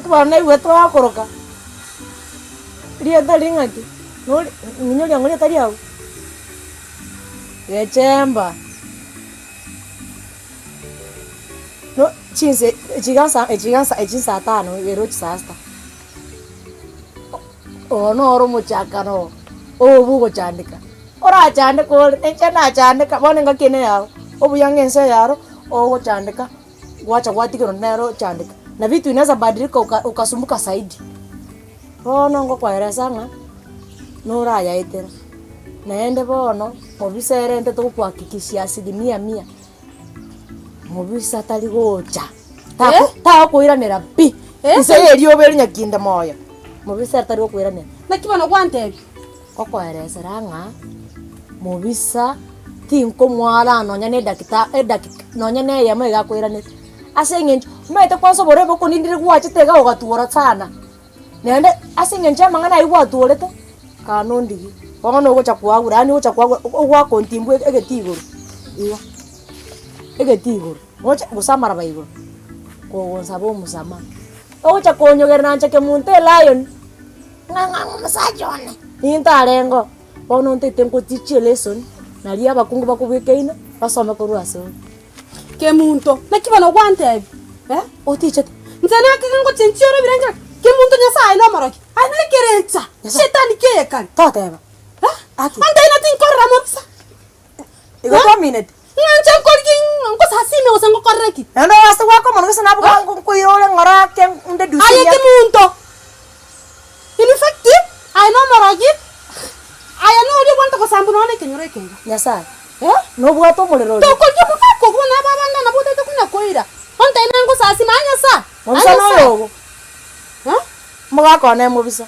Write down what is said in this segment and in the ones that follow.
Bono naigwete twakoroka, rieta riria ng'aki? Nori ng'inyoria ng'o rieta riago? Gechemba. No chinse echi iga nsa echi iga nsa echi nsaa tano ero chisaa sita. Oo noro omochakano oo bogochandeka, orachandeke ore, inche nachandeka, bono engaki eye neyao, obuya ng'a ense eyaro, ogochandeka, gwacha gwatigerwa nere ochandeka, na vitu inaweza badilika uka ukasumbuka zaidi. Bono ngokoeresa ng'a, norayaetera, naende bono, mobisa erente togokuhakikishia asilimia mia, mobisa tari gocha, tako tagokoiranera pi, inse ya erioba eri nyakinde moyo, mobisa ere tari gokoiranera. Naki bono gwantebia? Ngokoeresera ng'a mobisa tinkomwara nonya na edakita edakika nonya na eyemo iga akoiraneria. Ase eng'encho, omanyete kwanza oborebe okonindire gwachete iga ogatwora sana, naende ase eng'encho ya amang'ana aywo gwatworete, kaa nondigie, bono ogocha koagura yaani ogocha koagura ogoaka ontimbwa egetii igoro iga, egetii igoro, gocha gose amaraba igoro, kogonsaba omosamaha. Ogocha konyogerera inche kemunto elion. Ng'a ng'a omosacha one, nintarengeo, bono ntaete nkotichie elesson, naria abakungu bakobwekaine, basome korwa ase ore. Kemunto, naki bono gwantebia eh? Otichete. Inche nakege ngochenchia ore ebirengererio, Kemunto Nyasaye nomorokia, aye nekerecha, shetani ki'eyekani. Toteba. Eh? Aki. Ontebi na tinkorora mobisa. Igo twamineti. Ng'a inche nkorigi ng'a ngosasime gose ngokorere ki? Naende ase gwaka omonwa gose nabo nkoira ore ng'ora ake ndeduce Aye riake. Kemunto, in fact, aye nomorogi, aye noria obwanete gosambwa nonya na ekenyoro eke iga. Nyasaye, Eh? nobwate omorero oria. Tokoria omogaka obwo na aba abande nabwo otaete konya koira. Ontebi naye ngosasima, aye Nyasaye, aye Mobisa Nyasaye. noyo ogo. Eh? Omogaka one mobisa.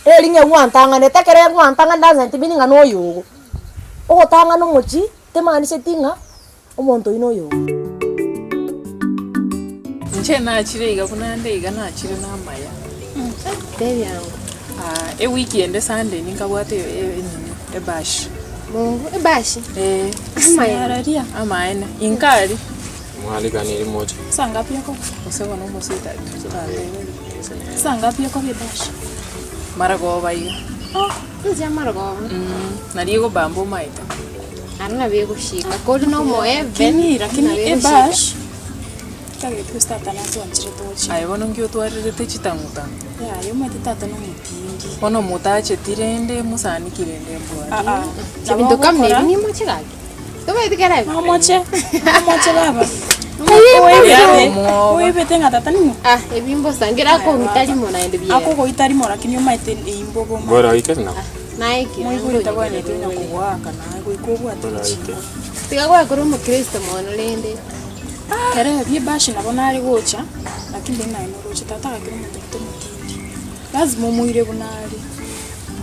Eri ng'a egwantang'anete ekero egwantang'anete doesn't mean ng'a noyo ogo. Ogotang'ana omochie temaaniseti ng'a omonto oyio noyo ogo. Inche nachire iga buna nde iga nachire na amaya. Tebia ango. Ah, ewiki ende Sunday ninkabwate enini ebash. Mungu, ebashi? Eh. Amaene. Amaene. Inka aria. Mwarikanirie moche. Saa ngapi yako? Gose bono omosie etatu totanteberi. Saa ngapi yako ebash? Maragoba iga. Oh, inche amarogoba. Nari egobamba omaete. Aro nabo egoshika, kori na omoebe, Lakini lakini nabo egoshika. ebash tagete gose tata natwanchire toche. Aye bono nki otwarerete chitang'utang'u? Yaya omanyete tata nomotindi. Bono motacheti rende mosaniki rende mbwate. Ah ah. Nabo Ebinto kama ogokora ebi nimoche gaki. Tobaeti kera ebi. Nomoche, nomoche baba. Omwoba. Oibete ng'a tata ning'o? Ah, ebi mbosa nkere akong'ita rimo naende biere. Akogoita rimo lakini omanyete eimbobe omanyete. Bora oike nabo. Naekire. Moigure tabwenereti onya kogoaka naye goika obwate Bora oike. richiko. Tiga gwakora omokristo mono rende. Kere ebi ebashi nabo nare gocha, lakini rende naye noroche tata gaki nomonto gete omotindi. Lazima omoire buna are.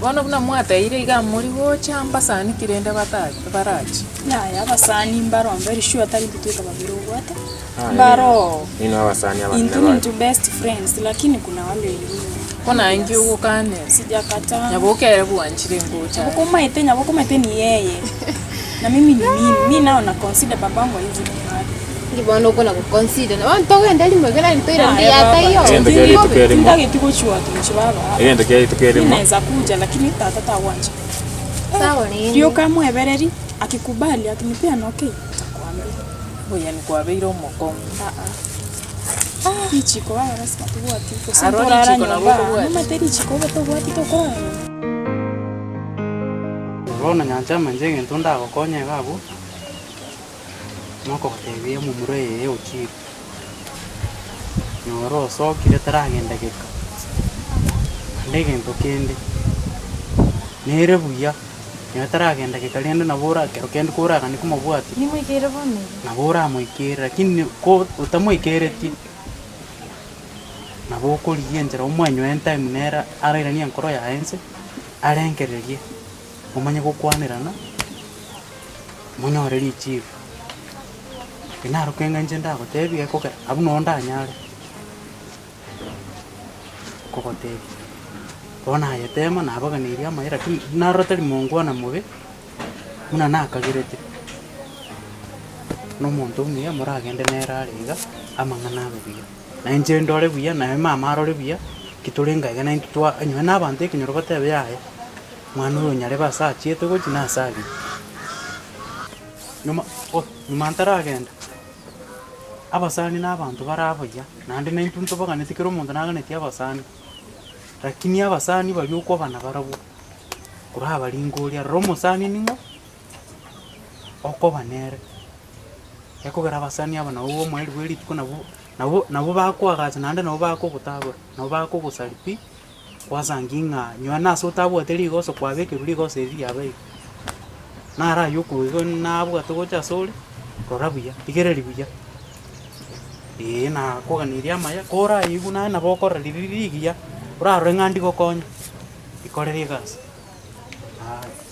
Bono buna mwateire iga mori gocha mbasani ki rende bata barache? Yaya abasani mbarombe eri sure tari intwe tweka babere obwate, mbaroo. Inwe abasani abanene Intwe bare. nintwe best friends lakini kuna wale wengine. Bono aye nki ogokanera? Sijakataa. Nyaboke ere bwanchire ngocha aye. Nyaboke omaete, nyaboke omaete ni yeye, na mimi ni mimi, mi nao na consider babangu hawezi kubali. Inki bono okona go consider? Bono togende rimo ekero naende toirane Yaya mbuya baba, taiyo. Egento kia rituko erimo. Tintageti gochwata inche baba. Egento kia rituko Mi erimo. naeza kuja lakini tata tagwancha. Sawa rende. Rioka mwebereri, akikubali akinipea na okay, ntakwambia. Oboyani kwabeire omokong'u. Ah ah. Richiko baba lasima tobwati, gose Aro ntorara richiko nabo nyomba, okobwati. nomanyete richiko obe tobwati tokorara nyomba. Bono nyanchama inche egento ndagokonye iga abwo, nokogotebia omomura oye ochire, nyora osokire taragenda geka, naende egento kende, nere buya, nonye taragenda geka rende nabo ora ekero kende koraganie komobwatia, Nimoikeire bono iga. nabo oramoikere lakini ko otamoikeretie, nabo okorigia enchera omoenyoe etime nere arairanie enkoro yaye nse, arengererie, momanye gokwanerana. Monyore richibu. Eri naro kenga inche ndagotebie gekogera abwo noo ndanyare kogotebia. Bono aye tema nabaganeirie amaye lakini narora tari mongwana mobe buna nakagerete, na omonto omuya moragende nere are iga amang'ana abe buya. Na inche ndore buya, naye mama arore buya, ki tore ngaiga naintwe twa onye na abanto ekenyoro batebe yaya, mwana oyo onyarebe ase achiete gochia na ase aria. Nyuma oh nyuma ntaragenda, abasani na abanto bare abayia, naende naintwe ntobaganeti kera omonto naganetie abasani, rakini abasani baria okoba nabarabwo, korabaringe oria, rora omosani ning'o. Okoba nere, ekogera abasani aba nabo omoerio bwe rituko nabo nabo nabo bakoagacha naende nabo bakogotagora, nabo bakogosaria pi, kwasangi ng'a nyowe nase otabwate rigoso kwabekerwa rigoso eri riabeire. Naro aywo okoigwa nabwate gocha asore, rora buya, rigereria buya, eeh nakoganeirie amaya, koraigwe naye nabo okorora riria rigiya, orarore ng'a ndigokonye, rikorere egasi, ayia.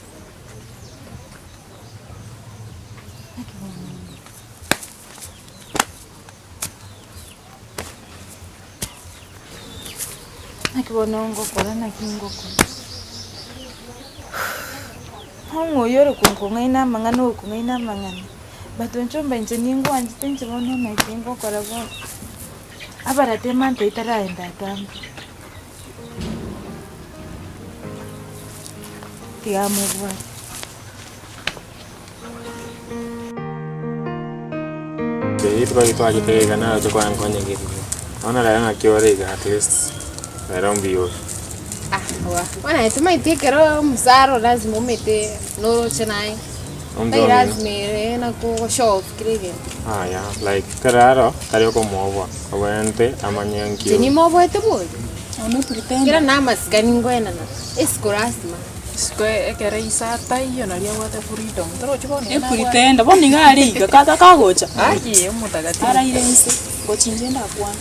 Naki bono ngokora naki ngokora. Ong'o oyio ore konkong'aina amang'ana okong'aina amang'ana, but onchomba inche ningwanchete inche bono naki ngokora bono. Abarate emonth eyio taraenda atambe. Tiga amobwate. Rituko riria twachete iga naroche kwankonyegeria. Bono rero naki ore iga at least rero mbuya ore. Ah wa, bono aye tomaeti ekero omosara lazima omete noroche naye, Omonto tari omino. lazima ere nakogoshow off kera egento. Yaya like kero aro tari okomoboa, obwenerete amanye nki Inche nimoboete bori, One pretender. kera na amasikani nkoenana, esiko lasima. Isiko ekero ise ataiyo naria abwate freedom, torochi bono iga nabwate. Epretender, bono iga are iga kata kagocha. Aye omotagatifu. Araire inse, ngochinche ndakwane.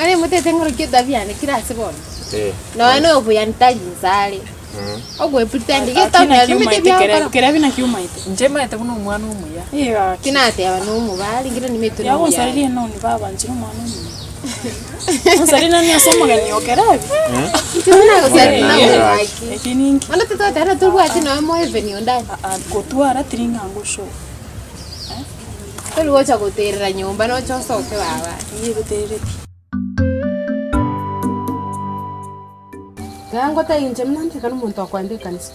Onye motete ng'orokie etabia yane kera ase bono, Eh. nonya na obuya ntari inse are, ogoepretend Aki getabu naki nabimete omaete biagokora. kere kerebi naki omaete. Inche maete buna omwana omuya. Eh gaki. Tinateba na omobari ngira nimete na obuya Yagonsaririe noni baba inche nomwana omuya. Onsaririe nani ase omogeni o kerebi. Inche tinagosari na Omogeni omobaki. Eki ninki? Bono tototeba tobwati nonya moevenue ndani. Aa gotwara tiri ng'a ngoshow. Tori gocha goterera nyomba noche osoke baba. Eyio egoterereti. Ekero ngotebia inche buna ndikane omonto okoenda ekanisa,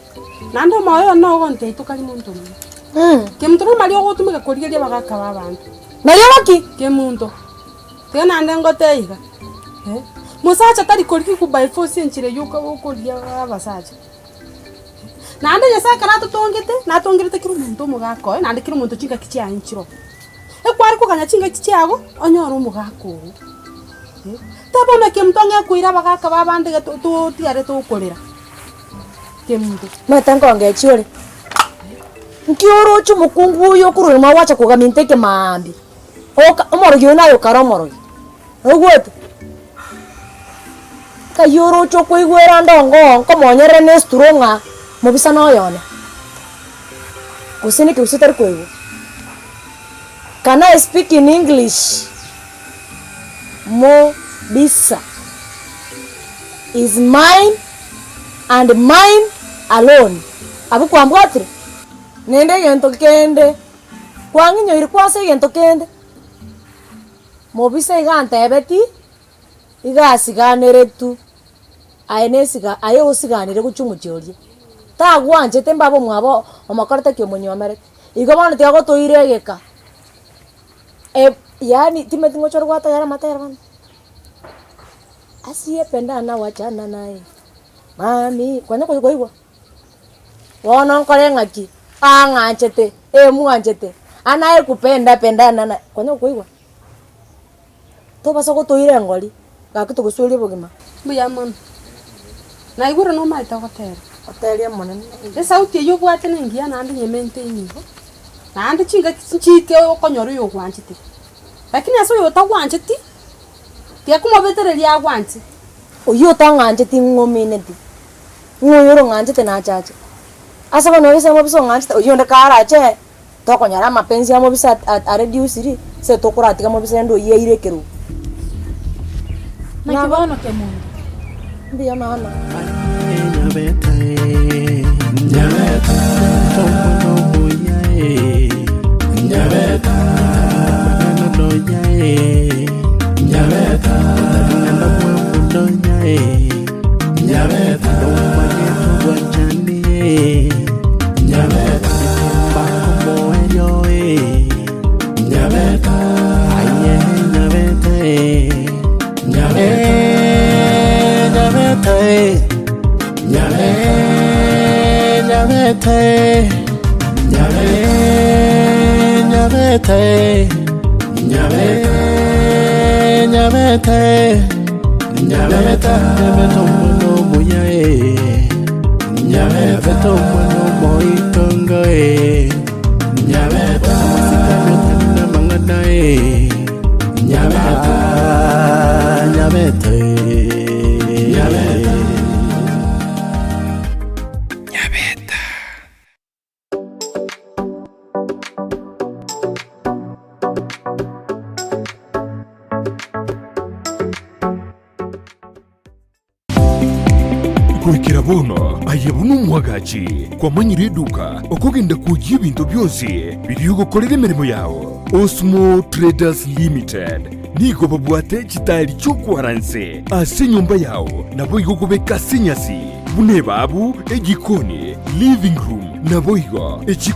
naende omoyo one ogontebia tokari monto omuya. Kemonto nomari ogotumeka korigereria abagaka ba abanto. Nario gaki? Kemonto, tiga naende ngotebie iga, eh, mosacha tari korigia by force enchera eywo oka okorigia abasacha. Naende Nyasae ekero atotongete, natongerete kera omonto omogaka oye, naende kera omonto chingaki chiaye nchiroo. Ekware koganya chingaki chiago, onyore omogaka oo. Teba buna kemunto ng'a ekoira abagaka ba abande iga to- totigare tokorera, kemunto. Omanyete nkongechi ore, nki oroche omokungu oyo okorwa nyuma gwacha kogaminta ekemaambia, oka omorogi oyo naye okare omorogi, oigwete? Nkai oroche okoigwera ande ongo nkomonyerera na esituro ng'a mobisa noyone, gose neke gose otari koigwa. Can I speak in English? Mobisa is mine and mine alone. Abwo kwambwatire? Naende egento kende, kwang'inyoire kwase egento kende. Mobisa iga antebeti, iga asiganeretwe, aye nesiga aye osiganire gochia omochie oria. Tagwanchete mbaba omwabo omokorete ki omonywomerete. Igo bono tiga gotoira egeka, yaani timanyeti ngocha ore gwatagera amatera bono. Asiyependa wachana naye, mami, kwanya koigwa? Bono nkore ng'aki, ang'anchete, emwanchete, anayekupenda pendana na kwanya koigwa? Tobasa gotoira engori, gaki togosueria obogima. Mbuya mono. Naigure nomaete gotera. Oterie Omonene. Esauti eyio obwate nengiya naende nyemente inyigo, naende chingaki nchiike okonyora oyogwanchete. Lakini ase oyotagwancheti, tiga komobetereria agwanche. Oyio otang'ancheti ng'omineti, ng'o oyo orong'anchete nache ache. Ase bono gese mobisa ong'anchete, oyio onde karache, tokonyora amapenzi a mobisa areduciri, ase tokoratiga mobisa rende oyio aire ekerogo. Naki bono kemunto. Mbuya mama. eh. Nyabeta Otabing'ana bwamunonya eh. Nyabeta Nomanyete obwanchani eh. Nyabeta Bakomoerio eh. Nyabeta Aye nyabeta eh. Nyabeta Nyabeta eh. Nyabeta Nyabeta eh. Nyabeta Nyabeta eh. Nyabeta Nyabeta eh. Nyabeta Nyabeta omwana omuya eh. Nyabeta omwana omoitongo eh. Nyabeta amasikani otarina amang'ana eh. Nyabeta Nyabeta eh. Nyabeta. Goikera bono aye buna omwagachi, kwamanyire eduka okogenda kwoyia ebinto bionsi biria ogokorera emeremo yao. Osmo Traders Limited nigo babwate chitari chi'okwaranse ase enyomba yao naboigo okobeka ase enyasi buna ebabu, ejikoni, living room naboigo echiko.